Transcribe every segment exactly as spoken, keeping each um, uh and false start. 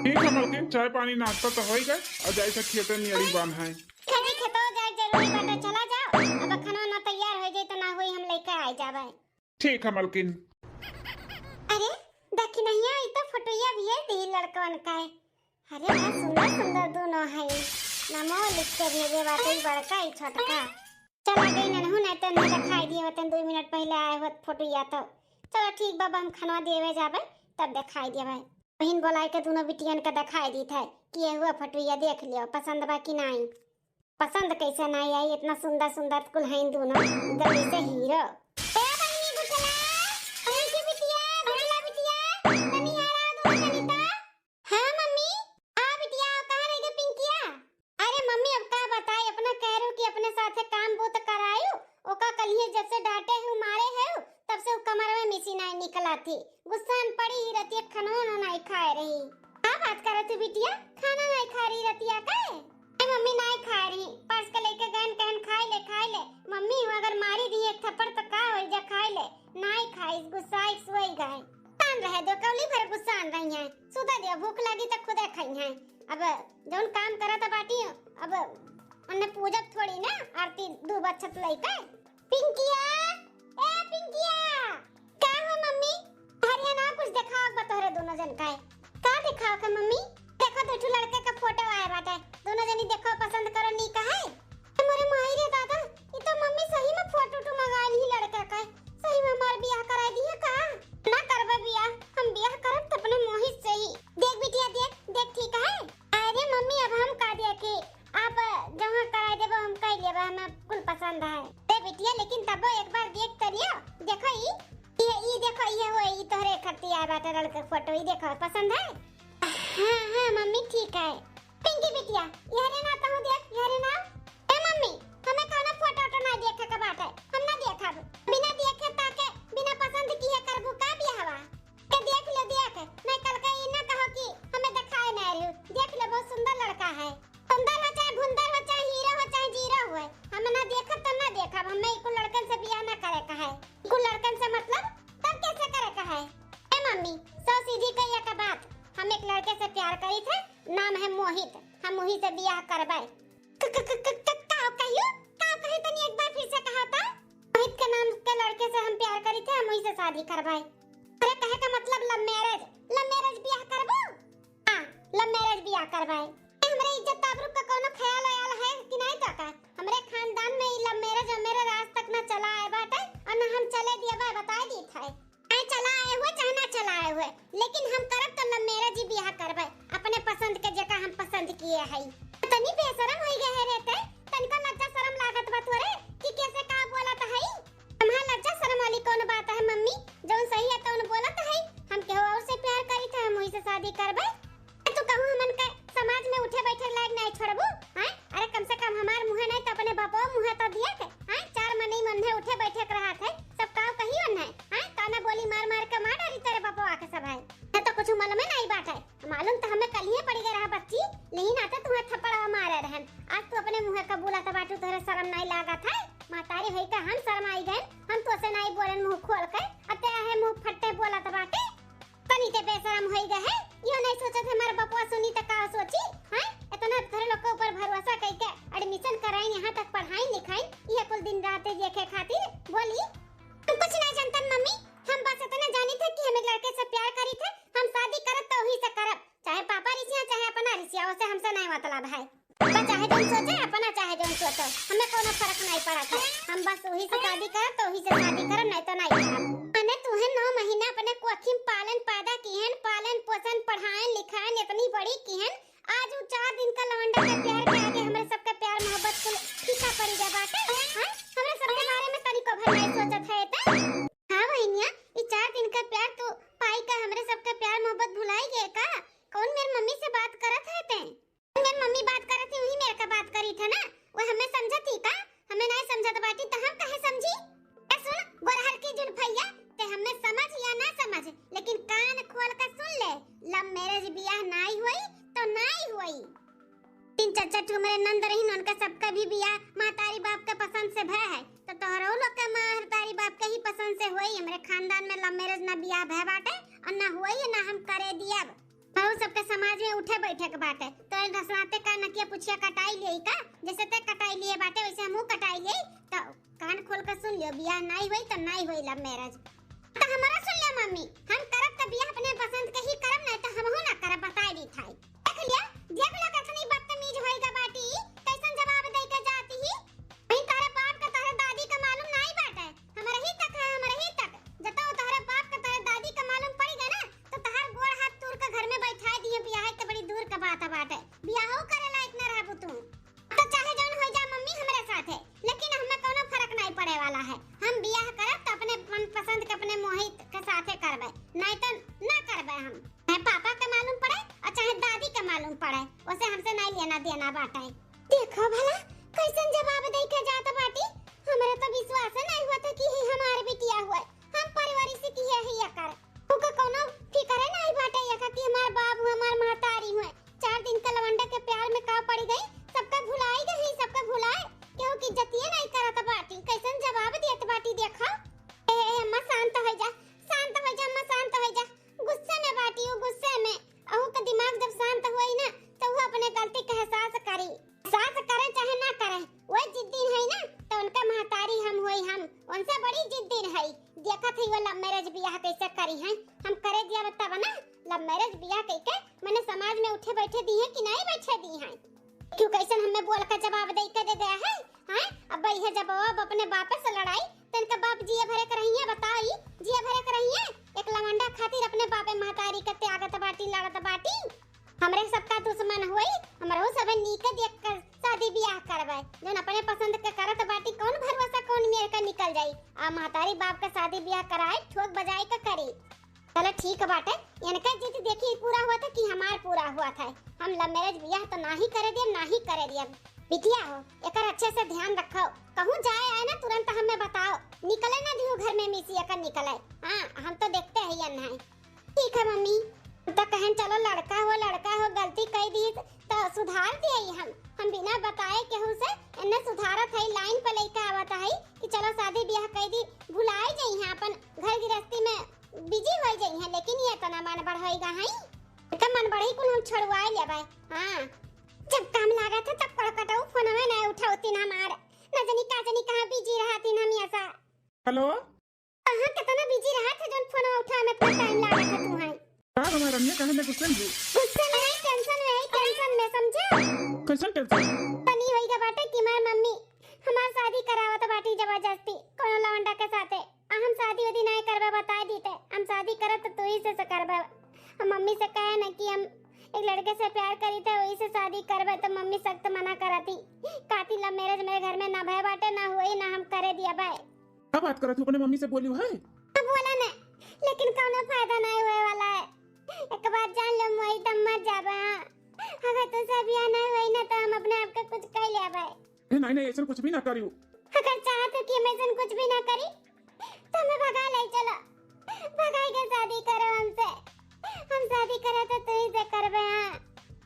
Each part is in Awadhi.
ठीक है मलकिन, चाय पानी नाश्ता तो होइ गए, अब जाई से खेते नियरी बांध है। खरी खेतो जाए जरूरी बाटे, चला जाओ। अब खाना ना तैयार होइ जाए तो ना होई, हम लेके आए जाबे। ठीक है मलकिन। अरे देखी नहीं, ई तो फोटोया भेज दी लड़कवन का है। अरे बड़ा सुंदर सुंदर दोनों है, नमो लिख के भेजे बाटे, ई बड़का ई छोटका। चला गई ननहु, नहीं तो नहीं दिखाई दिए होते, दो मिनट पहले आए होत फोटोया तो। चलो ठीक बा, हम खाना देवे जाबे, तब दिखाई देबे। बहिन बोलाए के दोनों बिटियन के दिखाई दी थे कि ये हुआ फोटोया देख लियो, पसंद बा कि नहीं। पसंद कैसे नहीं आई, इतना सुंदर सुंदर कुल हैं दोनों, एकदम जैसे हीरो। ए बहिनी गुठला, बहिन की बिटिया, गुठला बिटिया, तनी आ रहा दोनों जनी ता। हाँ मम्मी। आ बिटिया, कहाँ रह गई पिंकिया? अरे मम्मी, अब का बताई, अपना कह रहू कि अपने साथे काम बूत करायू, ओका कलिए जब से डांटे हूँ, मारे हूँ, तब से उ कमर में मिसी नहीं निकला थी। गुस्सा में पड़ी ही रहती है, खानो उनो नहीं खाए रही। का बात करत हूँ बिटिया, खाना नहीं खा रही रहती है का? ए मम्मी, नहीं खा रही, परस के लेके गए, कहन खाए ले, खाए ले। मम्मी, वो अगर मारी दी एक थप्पड़ तो का हो जा, खाए ले। नहीं खाइस, गुस्सा एक सोई गए। तान रहे दो, कौली भर गुस्सा रही है, सुता दिया, भूख लगी तो खुदे खाई है। अब जौन काम करत बाटी, अब उन्हें पूजब थोड़ी ना, आरती दू बच्छत लइके। पिंकिया, ए पिंकिया। का हो मम्मी? हरिया ना कुछ देखाओ बा तोहरे दोनों जन का है। का देखाओ का मम्मी? देखो दो ठो लड़के का फोटो आए बाटे, दोनों जनी देखो पसंद करो नी का है। अरे माई रे दादा, ई तो मम्मी सही में फोटो उटो मंगा ली लड़के का। सही में हमार बियाह करा दिया का? ना करबे बियाह, हम बियाह करब त अपने मोहित से ही। देख बिटिया देख, देख ठीक है। अरे मम्मी अब हम का देखे, आप जहाँ कराए देबो हम कह लेबे, हमें कुल पसंद है। अरे बिटिया लेकिन तबो एक बार देख तो लियो। देखो ई, ये ई देखो ये हो, ई तोहरे खतिया बाटे लड़के फोटो, ई देखो पसंद है? हाँ हाँ मम्मी ठीक है। पिंकी बिटिया, यहरे ना कहूँ देख, यहरे ना। ए मम्मी, हमें कौनो फोटो वोटो ना देखे के बाटे, हम ना देखब। बिना देखे ताके, बिना पसंद किए करबू का बियाहवा? के देख लो देख, नहीं कल के ई ना कहो कि हमें दिखाए ना रही। देख लो बहुत सुंदर लड़का है। सुंदर हो चाहे भुंदर हो चाहे हीरो हो चाहे जीरो हुए, हम ना देखब तो ना देखब। हमें ई कुल लड़कन से बियाह ना करे का है। ई कुल लड़कन से मतलब तब कैसे करे का है? ए मम्मी, सौ सीधी कहिया का बात, हम एक लड़के से प्यार करी थे, नाम है मोहित, हम वही से बियाह करबे। क-, क-, क-, क-, क-, का कहियो? का कहे तनी एक बार फिर से कहा था? मोहित के नाम के लड़के से हम प्यार करी थे, हम वही से शादी करबे। अरे कहे का मतलब love marriage, love marriage बियाह करबो? हाँ, love marriage बियाह करबे। ए, हमरे इज्जत आबरू का कौनो ख्याल व्याल है कि नहीं तो का? हमरे खानदान में ई love marriage वमेरेज आज तक ना चला आए बाटे और ना हम चले दिए बा, बताए दी थे। चाहे चला आए हुए, चाहे ना चला आए हुए, लेकिन हम करब तो love marriage ही बियाह करबे, अपने पसंद के जेका हम पसंद किए हई। तनी बेशरम होई गए है रे ते, तनिका लज्जा शरम लागत बा तोरे कि कैसे का बोलत हई? हमार लज्जा शरम वाली कौन बात है मम्मी? जौन सही है तौन बोलत हई, हम केहू और से प्यार करी थे, हम वही से शादी करबे। तू कहूँ हमन के समाज में उठे बैठे लायक नहीं छोड़बू, हैं? अरे कम से कम हमार मुँहे नहीं तो अपने बापो मुँहे तो दिए के, हैं? चार मनई मन है उठे बैठे के रहा थे, सब काव कही वन है, हैं? ताना बोली मार मार के मार डारी तेरे बापो आके सब है। है तो कुछ मालूम नहीं बात है, मालूम तो हमें कल ही पड़ गए रहा बच्ची, लेकिन आते तुम्हें थप्पड़ मारे रहन। आज तू अपने मुँहे का बोला तो बाटू तोहरे शर्म नहीं लागत है? महतारी होई का हम शर्माई गए, हम तो से नहीं बोलन मुँह खोल के, अब ते है मुँह फट्टे बोला तो बाटे। तनी ते बेशरम होई गए है, यो नहीं सोचत है हमार बपवा सुनी त का सोची, हैं? इतना तोहरे लोग के ऊपर भरोसा कई के admission कराइन, यहाँ तक पढ़ाइन लिखाइन, ये कुल दिन रात देखे खातिर बोली। हम कुछ नहीं जानतन मम्मी, हम बस इतना जानी थे कि हम एक लड़के से प्यार करी थे, हम शादी करब तो वही से करब, चाहे पापा रिसिया चाहे अपना रिसिया, उसे हमसे नहीं मतलब है। बा चाहे जौन सोचे, अपना चाहे जौन सोचो, हमें कोनो फर्क नहीं पड़त है। हम बस वही से शादी करब तो वही से शादी करब, नहीं तो नहीं करब। अने तुहे नौ महीना अपने कोखी में पालन पैदा किहन, पालन पोषण, पढ़ाएन लिखाएन, इतनी बड़ी किहन, आज उ चार दिन का लौंडा के प्यार के आगे हमरे सबके प्यार मोहब्बत कुल फीका पड़ी गए बाटे। हाँ? हमरे सबके बारे में तनिको भर नहीं सोचत है ते। हाँ बहिनिया, ई चार दिन का प्यार तू पाई का हमरे सबके प्यार मोहब्बत भुलाई गए का? कौन मेरे मम्मी से बात करत है ते? मेरे मम्मी बात करत ही, वही मेरे का बात करी थे ना, वो हमें समझत ही का? हमें नहीं समझत बाटी तो हम कहे समझी? ए सुन, गोरहर की जुल्फैया, ते हमें समझ या ना समझ, लेकिन कान खोल के सुन ले, love marriage बियाह नाई होई तो नाई होई। तीन चार चार ठो हमरे नंद रहीन, उनका सबका भी बियाह महतारी बाप के पसंद से भय है, तो तोहरो लोग के महतारी बाप के ही पसंद से होई। हमरे खानदान में love marriage ना बियाह भय बाटे और ना होई, ना हम करे दियब। और सबके समाज में उठे बैठे के बाटे, तो ए रसनाते का नकिया पुछिया कटाई लिये का, जैसे ते कटाई लिये बाटे वैसे हमहू कटाई लिये। तो कान खोल के सुन लियो, बियाह नाई होई तो नाई होई love marriage। तो हमारा सुन लियो मम्मी, हम करब तो बियाह अपने पसंद के ही करब, नहीं तो हमहू ना करब, बताई दी थाई। देख लिया, देख लिया कथनी बदतमीज होई गा बाटी, कैसन जवाब दे के जाती ही। कहीं तोहरे बाप का तोहरे दादी का मालूम नाई बाटे, हमरे ही तक है, हमरे ही तक। जतौ तोहरे बाप का तोहरे दादी का मालूम पड़ी गए ना, तो तोहर गोड़ हाथ तूर के घर में बैठा दिए, बियाह तो बड़ी दूर का बात है बाटे, बियाहो करे लायक न रहबू तू। तो चाहे जौन हो जा मम्मी हमरे साथे, लेकिन हमें कोनो फर्क नहीं पड़े वाला है। हम बियाह करब तो अपने मनपसंद के, अपने मोहित के साथे करबे, नहीं तो ना करबे हम। चाहे पापा के मालूम पड़े और चाहे दादी के मालूम पड़े, उसे हमसे नहीं लेना देना बाटे। देखो भला कैसन जवाब दे के जात बाटी। हमरा तो विश्वास नहीं हुआ था कि ही हमार बिटिया हुआ। हम परवरिश किहे ही एकर। ओका कोनो फिक्रे नहीं बाटे एका कि हमार बाप हुए, हमार महतारी हुए। चार दिन का लवंडा के प्यार में का पड़ गई, सबका भुलाई गई, सबका भुलाए। केहू की इज्जतिये नहीं करत बाटी, कैसन जवाब देत बाटी देखा। ए, ए, अम्मा शांत हो जा, शांत हो जा अम्मा, शांत हो जा। गुस्से में बाटी वो, गुस्से में। अहू का दिमाग जब शांत होई ना, तो वो अपने गलती का एहसास करी। एहसास करे चाहे ना करे, वो जिद्दीन है ना, तो उनका महतारी हम होई हम, उनसे बड़ी जिद्दीन है। देखत है वो love marriage बियाह कैसे करी है, हम करे दिया तब ना, love marriage बियाह कइके मने समाज में उठे बैठे दी है कि नहीं बैठे दी है? क्यों कैसन हमें बोल का जवाब दे के दे गया है, हैं? अब भाई है जब वो अपने बापे से लड़ाई, तो इनका बाप जिए भरे के रही है, बताओ ई, जिए भरे के रही है? एक लवंडा खातिर अपने बापे महतारी के त्यागत बाटी, लड़त बाटी। हमरे सबका दुश्मन होई, हमरो सबे नीके देख कर शादी बियाह करबे। जौन अपने पसंद के करत बाटी, कौन भरोसा कौन मेर का निकल जाई। आ महतारी बाप का शादी बियाह कराए, ठोक बजाए का करी। चलो ठीक बाटे, इनका जिद देखी पूरा हुआ था कि हमार पूरा हुआ था। हम love marriage बियाह तो नाही करे दियब, नाही करे दियब। बिटिया हो, एकर अच्छे से ध्यान रखो, कहूँ जाए आए ना तुरंत हमें बताओ, निकले ना दियो घर में मिसी एकर निकले। हाँ, हम तो देखते हैं या नहीं। ठीक है मम्मी, हम तो कहन चलो लड़का हो, लड़का हो, गलती कई दी तो सुधार दिए हम, हम बिना बताए केहू से इन्हें सुधारत है, line पे लेके आवत है कि चलो शादी बियाह कई दी, भुलाई जाई हैं अपन घर गृहस्थी में busy हो जाई हैं, लेकिन ये इतना मन बढ़ाई गा है, तो मन बढ़ई कुल हम छोड़वाई लेबै। हाँ, जब काम लागत है तब कड़कटऊ फोनवे नहीं उठावतीन हमार, न जानी का जानी कहाँ busy रहतीन हम ऐसा। Hello। कहाँ कितना busy रहत है, जौन फोनवा उठावे में इतना time लागत है तुहैं। का हमार रनिया काहे में गुस्से में? गुस्से में नहीं, tension में है, tension में, समझे? कैसन tension? तनी होई गा बाटे कि हमार मम्मी हमार शादी करावत बाटी जबरदस्ती कोनो लवंडा के साथे। आ हम शादी उदी नहीं करबे, बताए दीते, हम शादी करब तो तू ही से, से करबे। हम मम्मी से कहे न कि हम एक लड़के से प्यार करी थे, वही से शादी करबे, तो मम्मी सख्त मना करती। काती love marriage मेरे घर में ना भय बाटे, ना हुई, ना हम करे दिया भाई। का बात करत हूँ, अपने मम्मी से बोली है? अब बोला न, लेकिन कौनो फायदा नहीं हुए वाला है। एक बार जान लो मोई तब मर जाबे। हाँ, अगर तुझसे बियाह नहीं हुई ना तो हम अपने आप का कुछ कह लेबे। ए, नहीं, नहीं, ऐसा कुछ भी ना करियो। अगर चाहत हो कि हम ऐसा कुछ भी ना करी, तो हमें भगा ले चलो, भगाई के शादी करो हमसे, हम शादी करे तो तू ही से करबे। हाँ।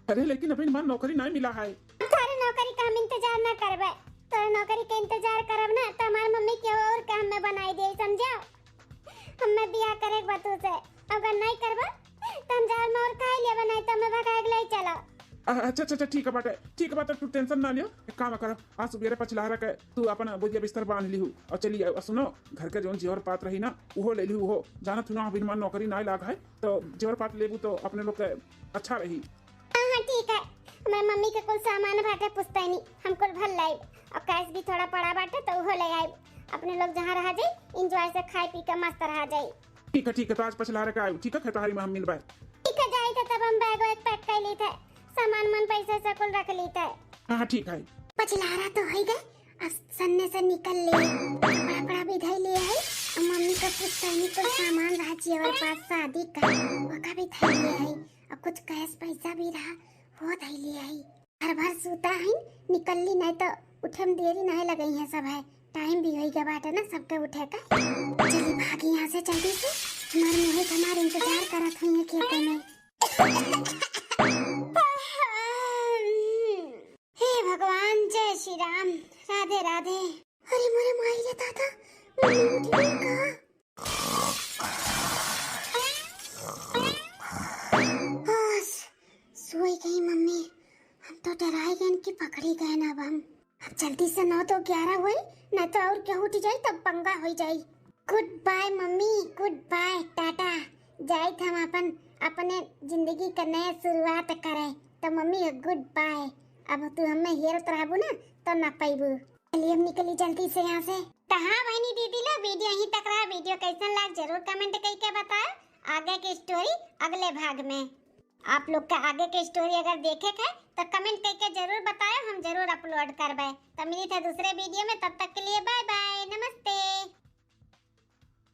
अरे, लेकिन अभी हमार नौकरी नहीं मिला है। तोरे नौकरी का हम इंतजार ना करबे, तोरे नौकरी के इंतजार करब ना, तो हमार मम्मी के और काम में बनाई दे, समझो? हमें बियाह करे के बा तू से, अगर नहीं करबे, तो हम जाल में और खाई लेबे, नहीं तो हमें भगाए के ले चलो। अ-, अच्छा, अच्छा, अच्छा, ठीक है बाटे, ठीक है बाटे, तू tension ना लियो। एक काम कर, आज सुबेरे पछिलहरा के तू अपन बोरिया बिस्तर बांध लिहू और चली आओ। और सुनो, घर के जौन जेवर पात रही ना, उहो ले लिहू, उहो। जानत हूँ ना, अभी हमार नौकरी नाय लाग है, तो जेवर पात लेबू तो अपने लोग के अच्छा रही। हाँ, हाँ, ठीक है। हमार मम्मी के कुल सामान बाटे पुश्तैनी, हम कुल भर लाइब। और cash भी थोड़ा पड़ा बाटे, तो उहो ले आइब। अपने लोग जहाँ रहा जाई, enjoy से खाए पी के मस्त रहा जाई। ठीक है, ठीक है, तो आज पछिलहरा के आयु, ठीक है, खेतहारी में हम मिलबे। ठीक है, जाई थे तब हम bag वैग pack कर ली थे, सामान मन पैसे से कुल रख ली थे। हाँ, हाँ, ठीक है। पछिलहरा तो होई गए, अब सन्ने से निकल ले, कपड़ा वपड़ा भी धई लिए है, और मम्मी का पुश्तैनी कुल सामान रहा जेवर पात शादी का, ओका भी धई लिए है, और कुछ cash पैसा भी रहा, हो धई लिए है। घर भर सूता है, निकल ली, नहीं तो उठे में देरी नहीं लगई है सब है। Time भी होई गया बाटे ना सबके उठे का। चली भागी यहाँ से जल्दी से, हमार मोहित हमार इंतजार करत हुई है खेते में। हे भगवान, जय श्री राम, राधे राधे। अरे मोरे माई रे दादा, मम्मी उठ गई का? हाँ, तू ही कहीं मम्मी, हम तो डराए गए कि पकड़ी गए ना अब हम। अब जल्दी से, नौ तो ग्यारह हुई, ना तो और केहू उठ जाई तब पंगा हो जाई। Good bye mummy, good bye, ta-ta. जाइत हम अपन, अपने जिंदगी का नया शुरुआत करे। तो मम्मी गुड बाय, अब तू हमें हेरत रहबू ना तो ना पैबू। चलिए हम निकली जल्दी से यहाँ से। तो हाँ बहनी दीदी लोग, वीडियो यहीं तक रहा। वीडियो कैसन लाग जरूर कमेंट करके बताओ। आगे की स्टोरी अगले भाग में। आप लोग का आगे के स्टोरी अगर देखे के है तो कमेंट करके जरूर बताओ, हम जरूर अपलोड करबे। तो मिली था दूसरे वीडियो में, तब तक के लिए बाय बाय, नमस्ते।